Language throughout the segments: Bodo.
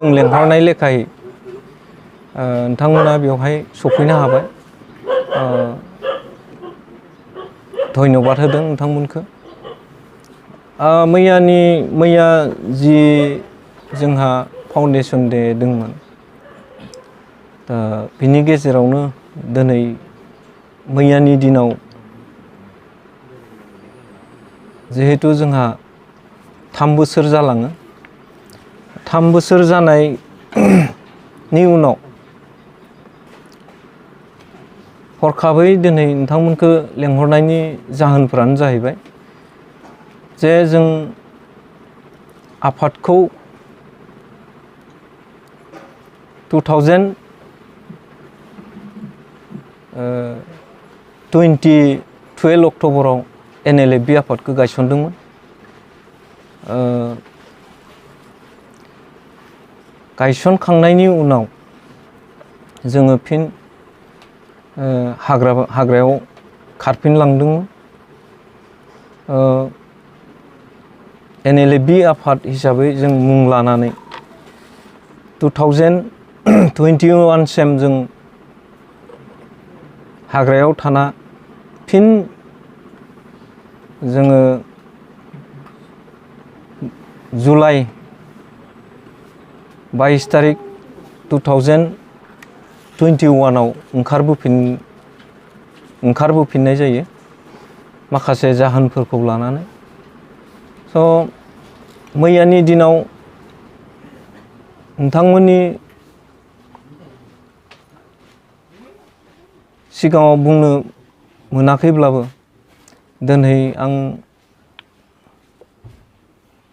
लेंहरनाय लेखायै नोंथांमोना बेवहाय सफैनो हाबाय। धन्यबाद होदों नोंथांमोनखौ। मैया जि जोंहा फाउन्डेसन डे दंमोन, दा बिनि गेजेरावनो दिनै मैयानि दिनाव जिहेतु जोंहा 3 बोसोर जालाङो। 3 बोसोर जानायनि उनाव हरखाबै दिनै नोंथांमोनखौ लेंहरनायनि जाहोनफोरानो जाहैबाय जे जों आफादखौ 12 अक्ट'बराव NLFB आफादखौ गायसनदोंमोन। गायसनखांनायनि उनाव जोङो फिन हाग्रायाव खारफिनलांदोंमोन। NLFB आफाद हिसाबै जों मुं लानानै 2021 सिम जों हाग्रायाव थाना फिन जोङो जुलाइ 22 तारिख 2021 आव ओंखारबोफिननाय जायो माखासे जाहोनफोरखौ लानानै। मैयानि दिनाव नोंथांमोननि सिगाङाव बुंनो मोनाखैब्लाबो दिनै आं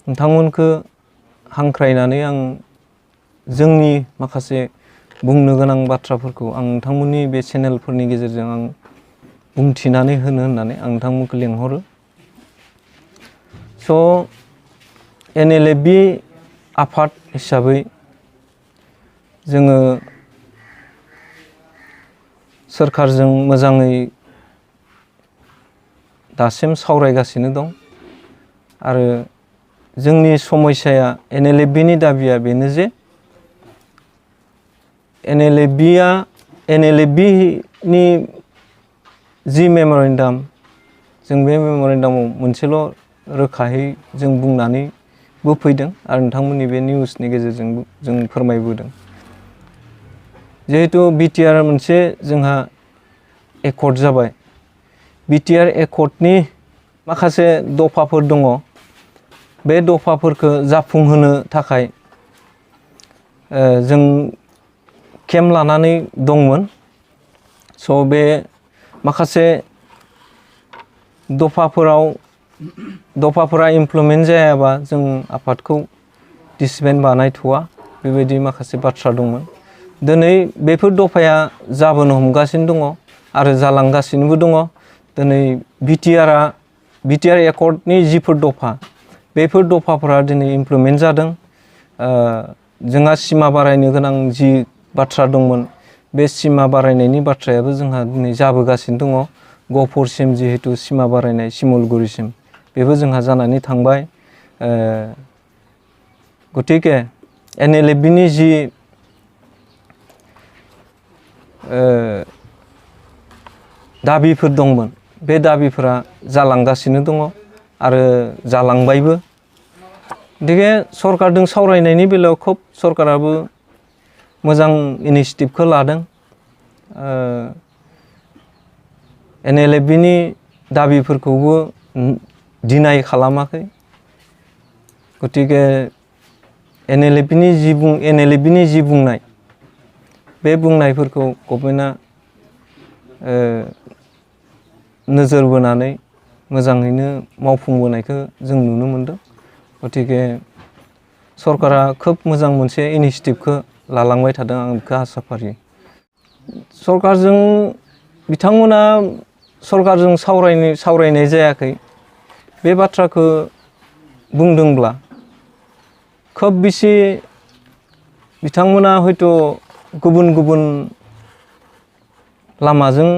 नोंथांमोनखौ हांख्रायनानै जोंनि माखासे बुंनो गोनां बाथ्राफोरखौ नोंथांमोननि बे चेनेलफोरनि गेजेरजों बुंथिनानै होननानै नोंथांमोनखौ लेंहरो। NLFB आफाद हिसाबै जोङो सोरखारजों मोजाङै दासिम सावरायगासिनो दं आरो जोंनि समस्याया NLFBनि दाबिया बेनो जे NLFBनि जि मेम'रेन्डाम, जों बे मेम'रेन्डामाव मोनसेल' रोखायै जों बुंनानैबो फैदों आरो नोंथांमोननि बे निउसनि गेजेरजों जों फोरमायबोदों। जिहेतु BTR मोनसे जोंहा एकर्ड जाबाय। BTR एकर्डनि माखासे दफाफोर दङ। बे दफाफोरखौ जाफुंहोनो थाखाय जों केम्प लानानै दंमोन। बे माखासे दफाफोरा इमप्लिमेन्ट जायाबा जों आफादखौ डिसबेन्ड बानायथ'वा, बेबायदि माखासे बाथ्रा दंमोन। दिनै बेफोर दफाया जाबोनो हमगासिनो दङ आरो जालांगासिनोबो दङ। दिनै BTR एकर्डनि जिफोर दफा, बेफोर दफाफोरा दिनै इमप्लिमेन्ट जादों। जोंहा सिमा बारायनो गोनां जि बाथ्रा दंमोन, बे सिमा बारायनायनि बाथ्रायाबो जोंहा दिनै जाबोगासिनो दङ। गहपुरसिम जिहेतु सिमा बारायनाय, सिमलगुरिसिम, बेबो जोंहा जानानै थांबाय। गतिके NLFBनि जि दाबिफोर दंमोन, बे दाबिफोरा जालांगासिनो दङ आरो जालांबायबो। गतिके सरकारजों सावरायनायनि बेलायाव सरकाराबो मोजां इनिसियेटिभखौ लादों। NLFBनि दाबिफोरखौबो डिनाय खालामाखै। गतिके NLFBनि जि बुंनाय, बे बुंनायफोरखौ गभर्नमेन्टआ नोजोर बोनानै मोजाङैनो मावफुंबोनायखौ जों नुनो मोनदों। गतिके सरकारा खोब मोजां मोनसे इनिसियेटिभखौ लालांबाय थादों, आं बेखौ आसा फारियो। बिथांमोना सरकारजों सावरायनाय जायाखै बे बाथ्राखौ बुंदोंब्ला खोब बेसे बिथांमोना हयथ' गुबुन लामाजों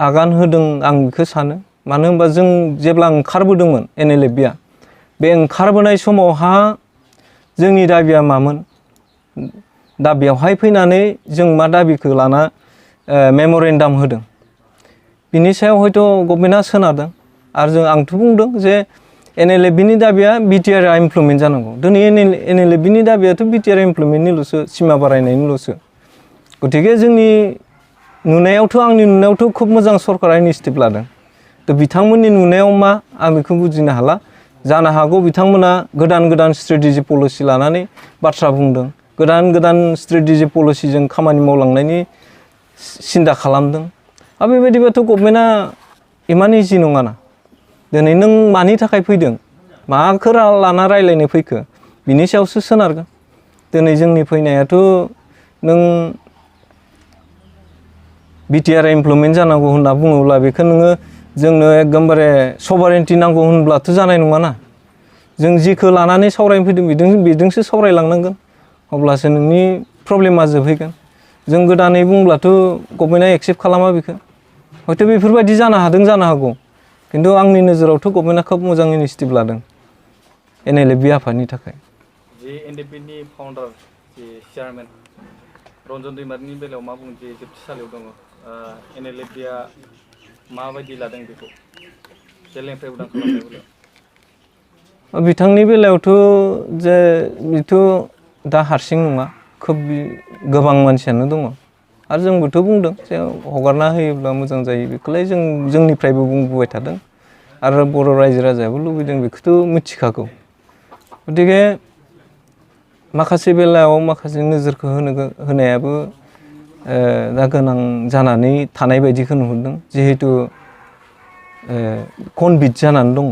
आगान होदों, आं बेखौ सानो। मानो होनबा जों जेब्ला ओंखारबोदोंमोन NLFBआ, बे ओंखारबोनाय समावहा जोंनि दाबिया मामोन? दा बेवहाय फैनानै जों मा दाबिखौ लाना मेम'रेन्डाम होदों बिनि सायाव हयथ' गभर्नमेन्टआ सोनारदों आरो आंथ' बुंदों जे NLFBनि दाबिया BTR इमप्लिमेन्ट जानांगौ दिनै NLFBनि दाबियाथ' BTR इमप्लिमेन्टनिल'सो सिमा बारायनायनिल'सो गतिके जोंनि नुनायावथ' आंनि नुनायावथ' खोब मोजां सरकारा इनिसिएटिभ लादों थ' बिथांमोननि नुनायाव मा आं बेखौ बुजिनो हाला जानो हागौ बिथांमोना गोदान स्ट्रेटेजि पलिसि लानानै बाथ्रा बुंदों गोदान स्ट्रेटेजि पलिसिजों खामानि मावलांनायनि सिन्था खालामदों आरो बेबायदिबाथ' गभर्नमेन्टआ इमान इजि नङाना दिनै नों मानि थाखाय फैदों माखौ लाना रायलायनो फैखो बिनि सायावसो सोनारगोन दिनै जोंनि फैनायाथ' नों BTR इमप्लिमेन्ट जानांगौ होनना बुङोब्ला बेखौ नोङो जोंनो एकदमबारे सभारेन्टि नांगौ होनब्लाथ' जानाय नङाना जों जिखौ लानानै सावरायनो फैदों बेजोंसो सावरायलांनांगोन अब्लासो नोंनि प्रब्लेमा जोबहैगोन जों गोदानै बुंब्लाथ' गभर्नमेन्टआ एक्सेप्ट खालामा बेखौ हयथ' बेफोरबायदि जानो हादों जानो हागौ खिन्थु आंनि नोजोरावथ' गभर्नमेन्टआ खोब मोजां इनिसिएटिभ लादों NLFB आफादनि थाखाय जे NLFBनि फाउन्डार जे चेयारमेन रन्जन दैमारिनि बेलायाव मा बुङो जे जोबथेसालियाव दङ NLFBआ माबायदि लादों बेखौ जेलनिफ्राय उदां खालामनाय बेलायाव बिथांनि बेलायावथ' जे बेथ' दा हारसिं नङा खोब गोबां मानसियानो दङ आरो जोंबोथ' बुंदों जे हगारना होयोब्ला मोजां जायो बेखौलाय जोंनिफ्रायबो बुंबोबाय थादों आरो बर' रायजो राजायाबो लुबैदों बेखौथ' मिथिखागौ गतिके माखासे बेलायाव माखासे नोजोरखौ होनायाबो दा गोनां जानानै थानाय बायदिखौ नुहुरदों जिहेतु कनभिक्ट जानानै दङ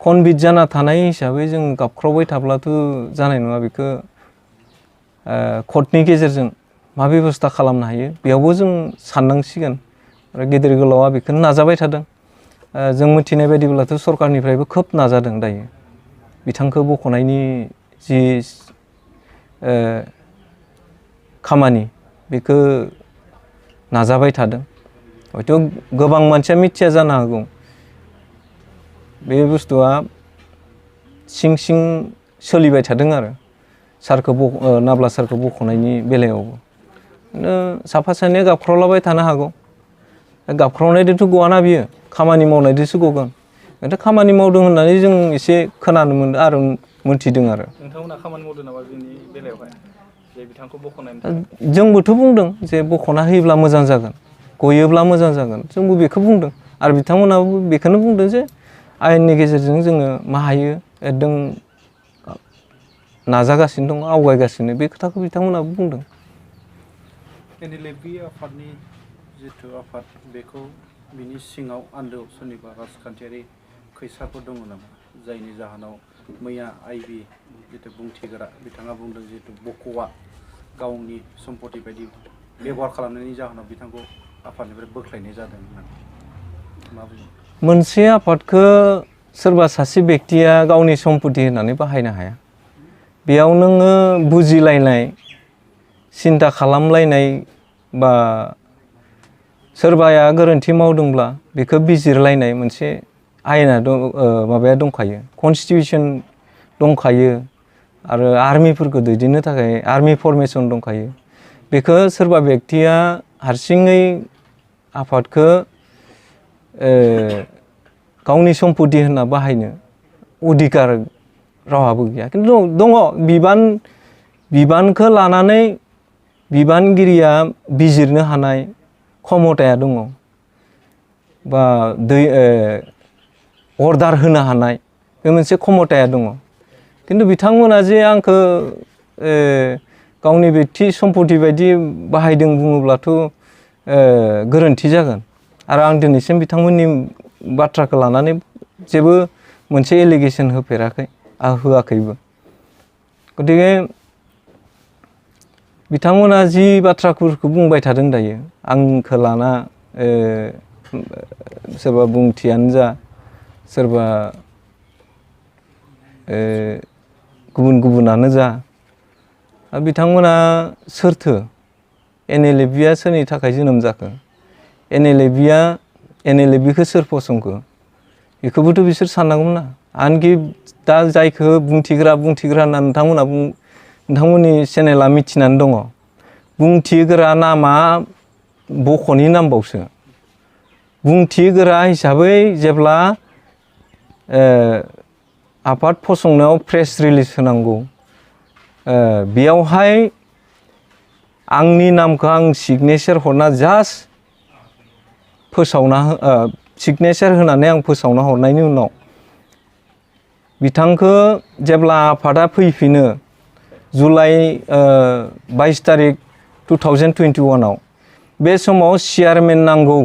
कनभिक्ट जाना थानाय हिसाबै जों गाबख्रावबाय थाब्लाथ' जानाय नङा बेखौ कर्टनि गेजेरजों मा बेबस्था खालामनो हायो बेयावबो जों साननांसिगोन आरो गेदेर गोलावआ बेखौनो नाजाबाय थादों जों मिथिनाय बायदिब्लाथ' सरकारनिफ्रायबो खोब नाजादों दायो बिथांखौ बख'नायनि जि खामानि बेखौ नाजाबाय थादों हयथ' गोबां मानसिया मिथिया जानो हागौ बे बुस्थुआ सिं सोलिबाय थादों आरो नाब्ला सारखौ बख'नायनि बेलायावबो साफा सानैया गाबख्रावलाबाय थानो हागौ गाबख्रावनायजोंथ' गवाना बियो खामानि मावनायजोंसो गगोन नाथाय खामानि मावदों होननानै जों एसे खोनानो मोनदों आरो मोनथिदों आरो नोंथांमोना खामानि मावदों नामा बिनि बेलायावहाय जे बिथांखौ बख'नायनि जोंबोथ' बुंदों जे बख'ना होयोब्ला मोजां जागोन गयोब्ला मोजां जागोन जोंबो बेखौ बुंदों आरो बिथांमोनाबो बेखौनो बुंदों जे आयेननि गेजेरजों जोङो मा हायो एकदम नाजागासिनो दं आवगायगासिनो बे खोथाखौ बिथांमोनाबो बुंदों NLFB आफादनि जिथु आफाद बेखौ बिनि सिङाव आन्दोआव सोरनिबा राजखान्थियारि खैसारफोर दङ नामा जायनि जाहोनाव मैया IB जिथु बुंथिग्रा बिथाङा बुंदों जिहेतु बक'आ गावनि सम्पति बायदि बेबहार खालामनायनि जाहोनाव बिथांखौ आफादनिफ्राय बोख्लायनाय जादों होननानै मा बुङो मोनसे आफादखौ सोरबा सासे बेक्तिया गावनि सम्पति होननानै बाहायनो हाया बेयाव नोङो बुजिलायनाय सिन्था खालामलायनाय बा सोरबाया गोरोन्थि मावदोंब्ला बेखौ बिजिरलायनाय मोनसे आयेना माबाया दंखायो कनस्टिटिउसन दंखायो आरो आर्मिफोरखौ दैदेननो थाखाय आर्मि फर्मेसन दंखायो बेखौ सोरबा बेक्तिया हारसिङै आफादखौ गावनि सम्पति होनना बाहायनो अधिकार रावहाबो गैया खिन्थु दङ बिबानखौ लानानै बिबानगिरिया बिजिरनो हानाय क्षमताया दङ बा अर्डार होनो हानाय बे मोनसे क्षमताया दङ खिन्थु बिथांमोना जे आंखौ गावनि बेक्ति सम्पति बायदि बाहायदों बुङोब्लाथ' गोरोन्थि जागोन आरो आं दिनैसिम बिथांमोननि बाथ्राखौ लानानै जेबो मोनसे एलिगेसन होफेराखै होआखैबो गतिके बिथांमोना जि बाथ्राफोरखौ बुंबाय थादों दायो आंखौ लाना सोरबा बुंथियानो जा सोरबा गुबुनानो जा बिथांमोना सोरथो NLFBआ सोरनि थाखाय जोनोम जाखो NLFBखौ सोर फसंखो बेखौबोथ' बिसोर साननांगौमोन ना आनखि दा जायखौ बुंथिग्रा होनना नोंथांमोना नोंथांमोननि चेनेला मिथिनानै दङ बुंथिग्रा नामा बख'नि नामबावसो बुंथिग्रा हिसाबै जेब्ला आफाद फसंनायाव प्रेस रिलिज होनांगौ बेयावहाय आंनि नामखौ आं सिगनेचार हरना जास्ट फोसावना सिगनेचार होनानै आं फोसावना हरनायनि उनाव बिथांखौ जेब्ला आफादा फैफिनो जुलाइ 22 तारिख 2021 आव बे समाव चेयारमेन नांगौ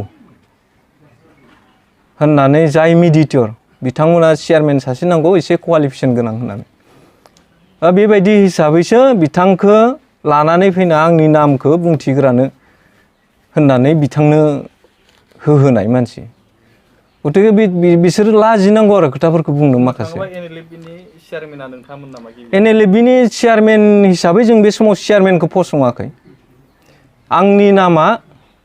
होननानै जाय मिडिएटर बिथांमोना चेयारमेन सासे नांगौ एसे क्वालिफिकेसन गोनां होननानै बेबायदि हिसाबैसो बिथांखौ लानानै फैना आंनि नामखौ बुंथिग्रानो होननानै बिथांनो होहोनाय मानसि गतिके बिसोर लाजिनांगौ आरो खोथाफोरखौ बुंनो माखासे एनएलएफबिनि चेयारमेना नोंथांमोन नामा एनएलएफबिनि चेयारमेन हिसाबै जों बे समाव चेयारमेनखौ फसङाखै आंनि नामा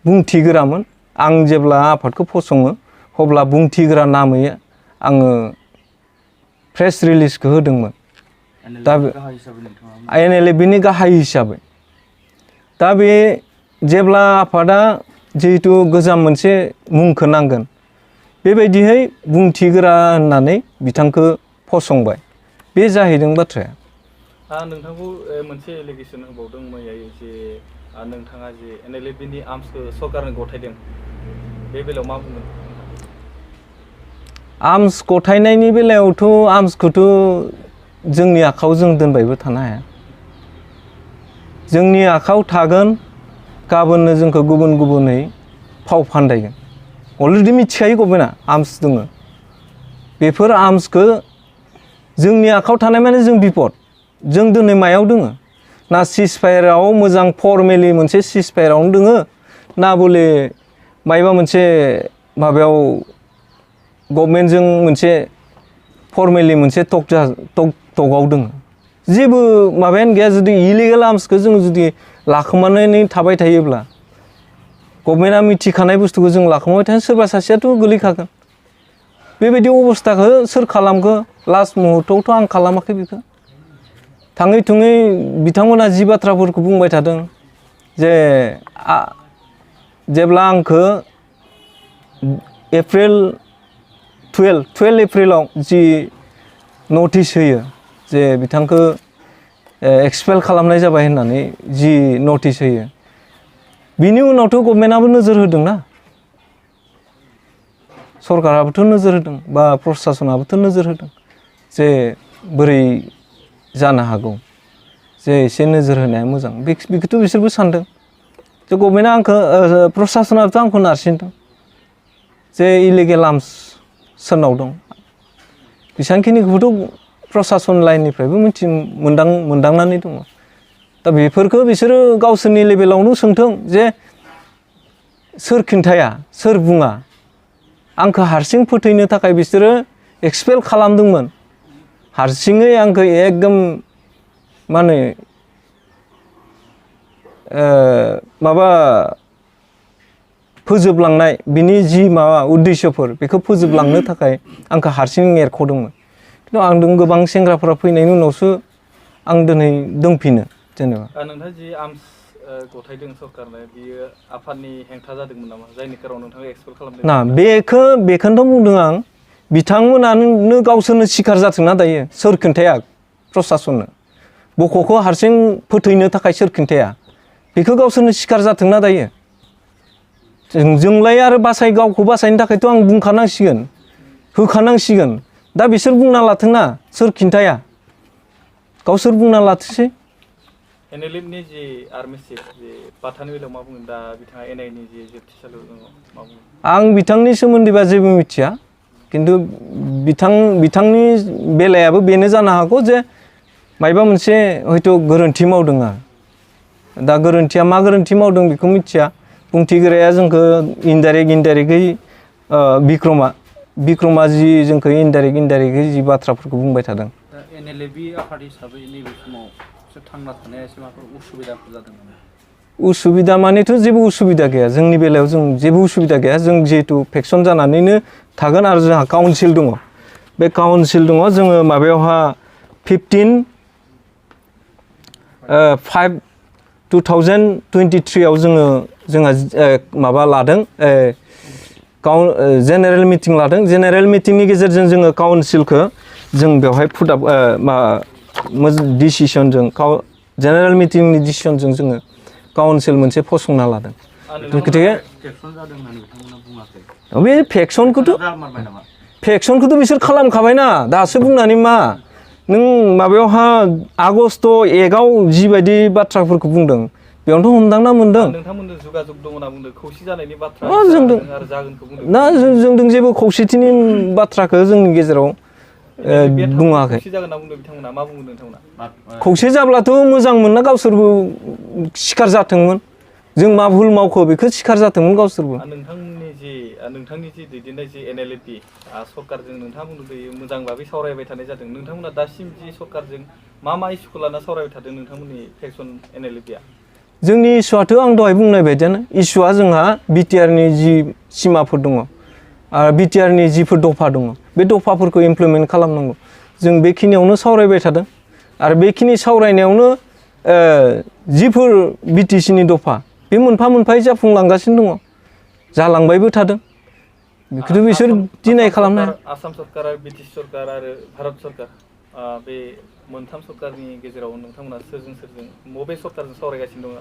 बुंथिग्रामोन आं जेब्ला आफादखौ फसङो अब्ला बुंथिग्रा नामै आङो प्रेस रिलिजखौ होदोंमोन दा एनएलएफबिनि गाहाय हिसाबै दा बे जेब्ला आफादा जिहेतु गोजाम मोनसे मुंखौ नांगोन बेबायदिहै बुंथिग्रा होननानै बिथांखौ फसंबाय बे जाहैदों बाथ्राया नोंथांखौ मोनसे एलिगेसन होबावदों मैया जे नोंथाङा जे एनएलएफबिनि आर्म्सखौ सरकारनो गथायदों बे बेलायाव मा बुंगोन आर्म्स गथायनायनि बेलायावथ' आर्म्सखौथ' जोंनि आखायाव जों दोनबायबो थानो हाया जोंनि आखायाव थागोन गाबोननो जोंखौ गुबुन गुबुनै फाव फान्दायगोन अलरेडि मिथिखायो गभर्नमेन्टआ आर्म्स दङ बेफोर आर्म्सखौ जोंनि आखायाव थानाय माने जों बिपद जों दिनै मायाव दोङो ना सिजफायाराव मोजां फर्मेलि मोनसे सिजफायारावनो दोङो ना बले मायबा मोनसे माबायाव गभर्नमेन्टजों मोनसे फर्मेलि मोनसे टकआव दोङो जेबो माबायानो गैया जुदि इलिगेल आर्म्सखौ जों जुदि लाखोमानानै थाबाय थायोब्ला गभर्नमेन्टआ मिथिखानाय बुस्थुखौ जों लाखोमाबाय थायो सोरबा सासेयाथ' गोलैखागोन बेबायदि अबस्थाखौ सोर खालामखो लास्ट मुहुर्तआवथ' आं खालामाखै बेखौ थाङै थुङै बिथांमोना जि बाथ्राफोरखौ बुंबाय थादों जे जेब्ला आंखौ एप्रिल 12 एप्रिलाव जि नटिस होयो जे बिथांखौ एक्सपेल खालामनाय जाबाय होननानै जि नटिस होयो बिनि उनावथ' गभर्नमेन्टआबो नोजोर होदोंना सरकाराबोथ' नोजोर होदों बा प्रसासनाबोथ' नोजोर होदों जे बोरै जानो हागौ जे एसे नोजोर होनाया मोजां बेखौथ' बिसोरबो सानदों जे गभर्नमेन्टआ आंखौ प्रसासनाबोथ' आंखौ नारसिनदों जे इलिगेल आर्म्स सोरनाव दं बेसांखिनिखौथ' प्रसासन लाइननिफ्रायबो मोनदांनानै दङ दा बेफोरखौ बिसोरो गावसोरनि लेभेलावनो सोंथों जे सोर खिन्थाया सोर बुङा आंखौ हारसिं फोथैनो थाखाय बिसोरो एक्सपेल खालामदोंमोन हारसिङै आंखौ एकदम मा होनो माबा फोजोबलांनाय बिनि जि माबा उद्देश्यफोर बेखौ फोजोबलांनो थाखाय आंखौ हारसिं एरख'दोंमोन खिन्थु आं गोबां सेंग्राफोरा फैनायनि उनावसो आं दिनै दंफिनो जेनेबा नोंथाङा जि आर्म्स गथायदों सरकारनो बियो आफादनि हेंथा जादोंमोन नामा जायनि खारनाव नोंथाङा एक्सपेल खालामदों ना बेखौनोथ' बुंदों आं बिथांमोनानो गावसोरनो सिखार जाथोंना दायो सोर खिन्थाया प्रसासननो बख'खौ हारसिं फोथैनो थाखाय सोर खिन्थाया बेखौ गावसोरनो सिखार जाथोंना दायो जोंलाय आरो गावखौ बासायनो थाखायथ' आं बुंखानांसिगोन होखानांसिगोन दा बिसोर बुंना लाथोंना सोर खिन्थाया गावसोर बुंना लाथोंसै एनएलएफनि जि आर्मि चिफ जे बाथानि बेलायाव मा बुङो दा बिथाङा एनआइनि जि जोबथिसालियाव दङ मा बुङो आं बिथांनि सोमोन्दैबा जेबो मिथिया खिन्थु बिथांनि बेलायाबो बेनो जानो हागौ जे मायबा मोनसे हयथ' गोरोन्थि मावदों आरो दा गोरोन्थिया मा गोरोन्थि मावदों बेखौ मिथिया बुंथिग्राया जोंखौ इनडाइरेक्टै बिक्रमा जि जोंखौ इनडाइरेक्टै जि बाथ्राफोरखौ बुंबाय थादों दा एनएलएफबि आफाद हिसाबै नैबे समाव थांना थानाया एसे माबाफोर उसुबिदाफोर जादों नामा उसुबिदा मानेथ' जेबो उसुबिदा गैया जोंनि बेलायाव जों जेबो उसुबिदा गैया जों जिहेतु फेक्सन जानानैनो थागोन आरो जोंहा काउन्सिल दङ बे काउन्सिल दङ जोङो माबायावहा 15 2023आव जोंहा माबा लादों जेनेरेल मिटिं लादों जेनेरेल मिटिंनि गेजेरजों जोङो काउन्सिलखौ जों बेवहाय फुटाब डिसिसनजों जेनेरेल मिटिंनि डिसिसनजों जोङो काउन्सिल मोनसे फसंना लादों गतिके बे फेक्सनखौथ' बिसोर खालामखाबायना दासो बुंनानै मा नों माबायावहा आगस्ट 1आव जिबायदि बाथ्राफोरखौ बुंदों बेयावनोथ' हमदांना मोनदों नोंथांमोनजों जगाजग दङ होनना बुंदों खौसे जानायनि बाथ्रा जोंदों आरो जागोनखौ बुंदों ना जोंदों जेबो खौसेथिनि बाथ्राखौ जोंनि गेजेराव बुङाखै खौसे जागोन होनना बुंदों बिथांमोना मा बुंदों नोंथांमोना खौसे जाब्लाथ' मोजां मोनना गावसोरबो सिखार जाथोंमोन जों मा भुल मावखो बेखौ सिखार जाथोंमोन गावसोरबो नोंथांनि जि दैदेननाय जि NLP सरकारजों नोंथाङा बुंदों दायो मोजां भाबै सावरायबाय थानाय जादों नोंथांमोना दासिम जि सरकारजों मा इस्युखौ लाना सावरायबाय थादों नोंथांमोननि फेक्सन NLPआ जोंनि इस्युआथ' आं दहाय बुंनाय बायदियानो इस्युआ जोंहा बिटिआरनि जि सिमाफोर दङ आरो बिटिआरनि जिफोर दफा दङ बे दफाफोरखौ इमप्लिमेन्ट खालामनांगौ जों बेखिनियावनो सावरायबाय थादों आरो बेखिनि सावरायनायावनो जिफोर बिटिसिनि दफा बे मोनफा मोनफायै जाफुंलांगासिनो दङ जालांबायबो थादों बेखौथ' बिसोर डिनाय खालामनो हाया आसाम सरकार आरो BTC सरकार आरो भारत सरकार बे मोनथाम सरकारनि गेजेराव नोंथांमोना सोरजों बबे सरकारजों सावरायगासिनो दङ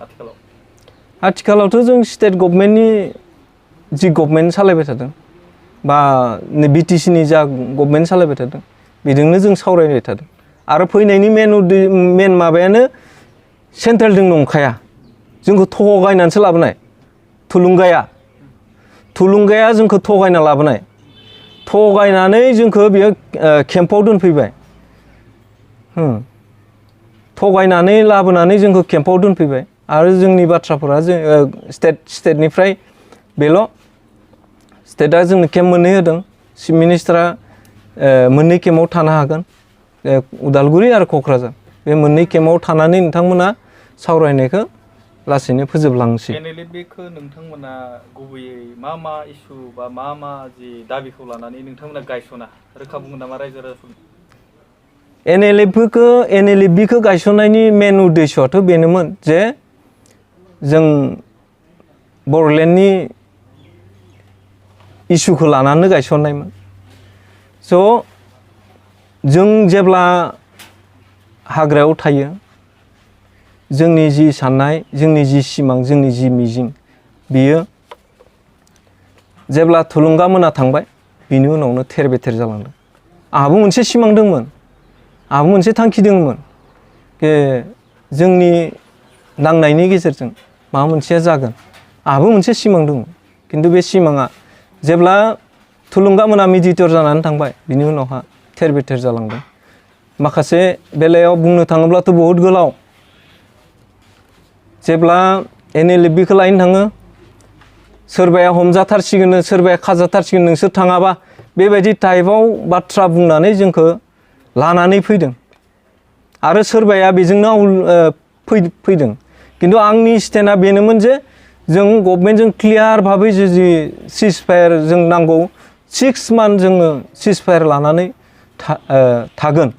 आथिखालावथ' जों स्टेट गभर्नमेन्टनि जि गभर्नमेन्ट सालायबाय थादों बा बिटिसिनि जा गभर्नमेन्ट सालायबाय थादों बेजोंनो जों सावरायबाय थादों आरो फैनायनि मेन माबायानो सेन्ट्रेलजों नंखाया जोंखौ थगायनानैसो लाबोनाय थुलुंगाया जोंखौ थगायना लाबोनाय थगायनानै जोंखौ बियो केम्पआव दोनफैबाय थगायनानै लाबोनानै जोंखौ केम्पआव दोनफैबाय आरो जोंनि बाथ्राफोरा जों स्टेटनिफ्राय बेल' स्टेटआ जोंनो केम्प मोननै होदों चिफ मिनिस्टारा मोननै केम्पआव थानो हागोन उदालगुरि आरो क'क्राझार बे मोननै केम्पआव थानानै नोंथांमोना सावरायनायखौ लासैनो फोजोबलांसै NLPखौ नोंथांमोना गुबैयै मा इस्यु बा मा जि दाबिखौ लानानै नोंथांमोना गायसना रोखा बुंगोन नामा रायजो राजाफोरनो NLPखौ गायसननायनि मेन उद्देश्यआथ' बेनोमोन जे जों बड'लेण्डनि इस्युखौ लानानै गायसननायमोन स' जों जेब्ला हाग्रायाव थायो जोंनि जि साननाय जोंनि जि सिमां जोंनि जि मिजिं बियो जेब्ला थुलुंगा मोना थांबाय बिनि उनावनो थेर बेथेर जालांदों आंहाबो मोनसे सिमां दंमोन आंहाबो मोनसे थांखि दंमोन जोंनि नांनायनि गेजेरजों माबा मोनसेया जागोन आंहाबो मोनसे सिमां दंमोन खिन्थु बे सिमाङा जेब्ला थुलुंगा मोना मिडिएटर जानानै थांबाय बिनि उनावहा थेर बेथेर जालांदों माखासे बेलायाव बुंनो थाङोब्लाथ' बहुद गोलाव जेब्ला NLPखौ लायनो थाङो सोरबाया हमजाथारसिगोन सोरबाया खाजाथारसिगोन नोंसोर थाङाबा बेबायदि टाइपआव बाथ्रा बुंनानै जोंखौ लानानै फैदों आरो सोरबाया बेजोंनो फैदों खिन्थु आंनि स्टेन्डआ बेनोमोन जे जों गभर्नमेन्टजों क्लियार भाबै जुदि सिजफायार जों नांगौ 6 मान्थ जोङो सिजफायार लानानै थागोन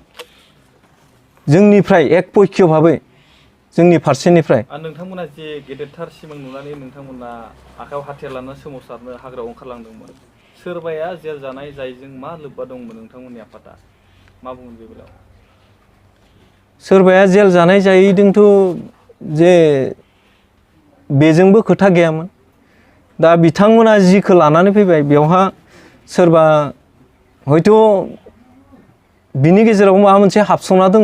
जोंनिफ्राय एकपक्ष भाबै जोंनि फारसेनिफ्राय नोंथांमोना जे गेदेरथार सिमां नुनानै नोंथांमोना आखायाव हाथियार लानानै सोमावसारनो हाग्रायाव ओंखारलांदोंमोन सोरबाया जेल जानाय जायजों मा लोब्बा दंमोन नोंथांमोननि आफादा मा बुङो बे बेलायाव सोरबाया जेल जानाय जायैदोंथ' जे बेजोंबो खोथा गैयामोन दा बिथांमोना जिखौ लानानै फैबाय बेवहा सोरबा हयथ' बिनि गेजेराव माबा मोनसे हाबसंना दङ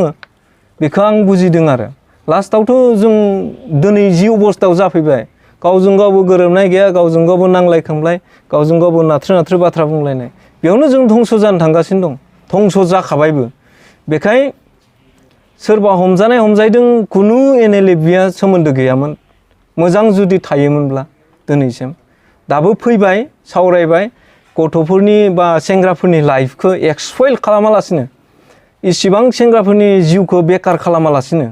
बेखौ आं बुजिदों आरो लास्टआवथ' जों दिनै जि अबस्थायाव जाफैबाय गावजों गावबो गोरोबनाय गैया गावजों गावबो नांलाय खोमलाय गावजों गावबो नाथ्रो बाथ्रा बुंलायनाय बेयावनो जों धंस' जानो थांगासिनो दं धंस' जाखाबायबो बेखाय सोरबा हमजानाय हमजायदों खुनु NLPआ सोमोन्दो गैयामोन मोजां जुदि थायोमोनब्ला दिनैसिम दाबो फैबाय सावरायबाय गथ'फोरनि बा सेंग्राफोरनि लाइफखौ एक्सपइल खालामालासिनो इसिबां सेंग्राफोरनि जिउखौ बेकार खालामालासिनो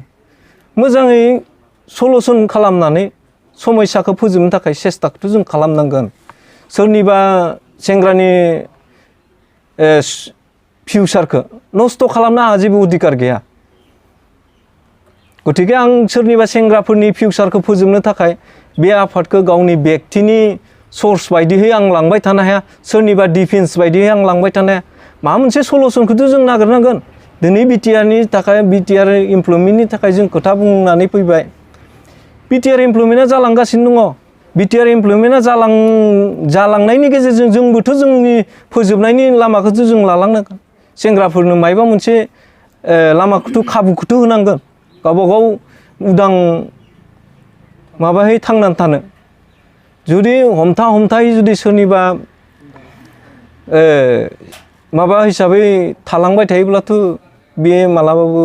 मोजाङै सलुसन खालामनानै समस्याखौ फोजोबनो थाखाय सेस्टाखौथ' जों खालामनांगोन सोरनिबा सेंग्रानि फिउचारखौ नस्थ' खालामनो आंहा जेबो अधिकार गैया गतिके आं सोरनिबा सेंग्राफोरनि फिउचारखौ फोजोबनो थाखाय बे आफादखौ गावनि व्यक्तिनि सोर्स बायदियै आं लांबाय थानो हाया सोरनिबा डिफेन्स बायदियै आं लांबाय थानो हाया माबा मोनसे सलुसनखौथ' जों नागिरनांगोन दिनै बिटिआरनि थाखाय बिटिआर इमप्लयमेन्टनि थाखाय जों खोथा बुंनानै फैबाय बिटिआर इमप्लयमेन्टआ जालांगासिनो दङ बिटिआर इमप्लयमेन्टआ जालांनायनि गेजेरजों जोंबोथ' जोंनि फोजोबनायनि लामाखौथ' जों लालांनांगोन सेंग्राफोरनो मायबा मोनसे लामाखौथ' खाबुखौथ' होनांगोन गावबा गाव उदां माबायै थांनानै थानो जुदि हमथायै जुदि सोरनिबा माबा हिसाबै थालांबाय थायोब्लाथ' बे मालाबाबो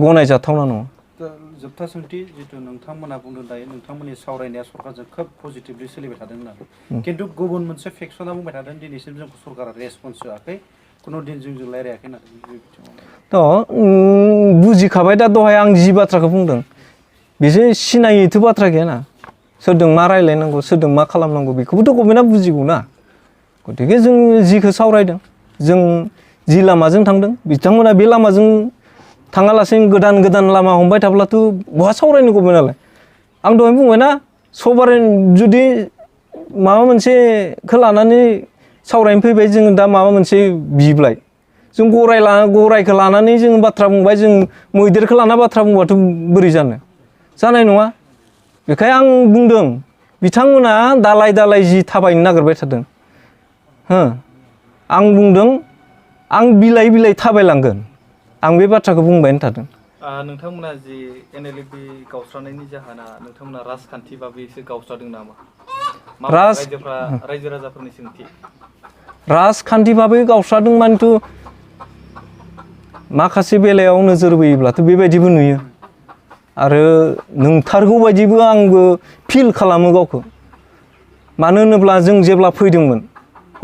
गनायजाथावना नङा जोबथा सोंथि जिथु नोंथांमोना बुंदों दायो नोंथांमोननि सावरायनाया सरकारजों खोब पजिटिभलि सोलिबाय थादों होननानै खिन्थु गुबुन मोनसे फेक्सना बुंबाय थादों दिनैसिम जोंखौ सरकारा रेसपन्स होआखै खुनु दिन जों रायलायाखै होननानै थ' बुजिखाबाय दा दहाय आं जि बाथ्राखौ बुंदों बिसोर सिनायैथ' बाथ्रा गैयाना सोरजों मा रायलायनांगौ सोरजों मा खालामनांगौ बेखौबोथ' गभर्नमेन्टआ बुजिगौ ना गतिके जों जिखौ सावरायदों जों जि लामाजों थांदों बिथांमोना बे लामाजों थाङालासिनो गोदान गोदान लामा हमबाय थाब्लाथ' बहा सावरायनो गभर्नमेन्टआलाय आं दहाय बुंबायना सभारेन जुदि माबा मोनसेखौ लानानै सावरायनो फैबाय जों दा माबा मोनसे बिबाय जों गरायखौ लानानै जों बाथ्रा बुंबाय जों मैदेरखौ लाना बाथ्रा बुंबाथ' बोरै जानाय नङा बेखायनो आं बुंदों बिथांमोना दालाय दालाय जि थाबायनो नागिरबाय थादों आं बुंदों आं बिलाइ थाबायलांगोन आं बे बाथ्राखौ बुंबायानो थादों नोंथांमोना जि NLFB गावस्रानायनि जाहोना नोंथांमोना राजखान्थि बाबैसो गावस्रादों नामा रायजो राजाफोरनि सोंथि राजखान्थि बाबै गावस्रादों मानेथ' माखासे बेलायाव नोजोर बोयोब्लाथ' बेबायदिबो नुयो आरो नंथारगौ बायदिबो आंबो फिल खालामो गावखौ मानो होनोब्ला जों जेब्ला फैदोंमोन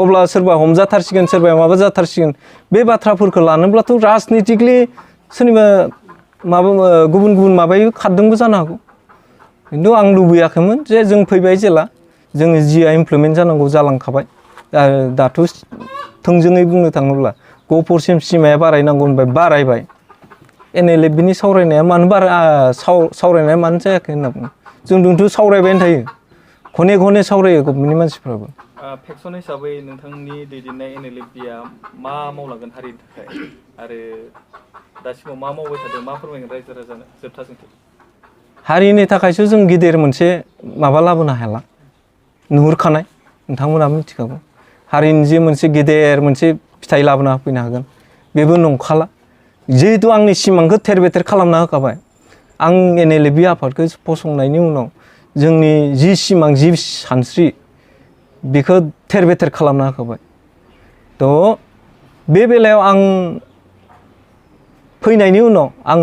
अब्ला सोरबा हमजाथारसिगोन सोरबा माबा जाथारसिगोन बे बाथ्राफोरखौ लानोब्लाथ' राजनितिकलि सोरनिबा माबा गुबुन माबायो खारदोंबो जानो हागौ खिन्थु आं लुबैयाखैमोन जे जों फैबाय जेला जोङो जिया इमप्लिमेन्ट जानांगौ जालांखाबाय दाथ' थोंजोङै बुंनो थाङोब्ला गफुरसिम सिमाया बारायनांगौ होनबाय बारायबाय NLFBनि सावरायनाया मानो सावरायनाया मानो जायाखै होनना बुङो जोंथ' सावरायबायानो थायो खने सावरायो गभर्नमेन्टनि मानसिफ्राबो फेक्सन हिसाबै नोंथांनि दैदेननाय NLFBआ मा मावलांगोन हारिनि थाखाय आरो दासिमाव मा मावबाय थादों मा फोरमायगोन रायजो राजानो जोबथा सोंथि हारिनि थाखायसो जों गिदिर मोनसे माबा लाबोनो हाला नुहुरखानाय नोंथांमोना मिथिखागौ हारिनि जे मोनसे गेदेर मोनसे फिथाइ लाबोना होफैनो हागोन बेबो नंखाला जिहेतु आंनि सिमांखौ थेर बेथेर खालामना होखाबाय आं NLFB आफादखौ फसंनायनि उनाव जोंनि जि सिमां जि सानस्रि बेखौ थेर बेथेर खालामना होखाबाय थ' बे बेलायाव आं फैनायनि उनाव आं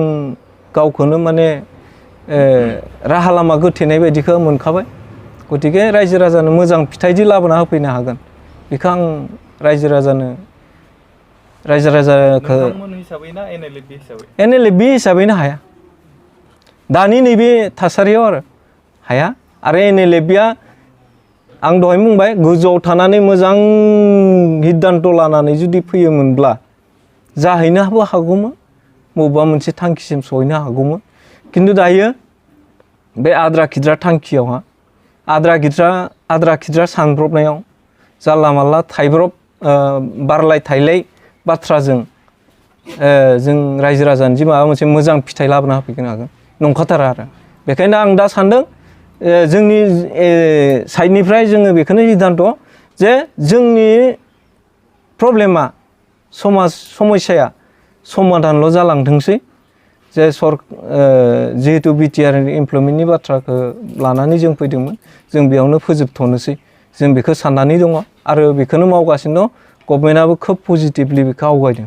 गावखौनो माने राहा लामा गोथेनाय बायदिखौ मोनखाबाय गतिके रायजो राजानो मोजां फिथाइदि लाबोना होफैनो हागोन बेखौ आं रायजो राजाखौ हिसाबै ना NLFB हिसाबैनो हाया दानि नैबे थासारियाव आरो हाया आरो NLFBआ आं दहाय बुंबाय गोजौआव थानानै मोजां सिद्धान्त लानानै जुदि फैयोमोनब्ला जाहैनोबो हागौमोन बबेबा मोनसे थांखिसिम सहैनो हागौमोन खिन्थु दायो बे आद्रा खिद्रा थांखियावहा आद्रा खिद्रा सानब्रबनायाव जानला मानला थाइब्रब बारलाय थाइलाय बाथ्राजों जों रायजो राजानो जि माबा मोनसे मोजां फिथाइ लाबोना होफैनो हागोन नंखाथारा आरो बेखायनो आं दा सानदों जोंनि साइडनिफ्राय जोङो बेखौनो सिद्धान्त जे जोंनि प्रब्लेमा समस्याया समाधानल' जालांथोंसै जे जिहेतु बिटिआर इमप्लयमेन्टनि बाथ्राखौ लानानै जों फैदोंमोन जों बेयावनो फोजोबथ'नोसै जों बेखौ साननानै दङ आरो बेखौनो मावगासिनो दं गभर्नमेन्टआबो खोब पजिटिभलि बेखौ आवगायदों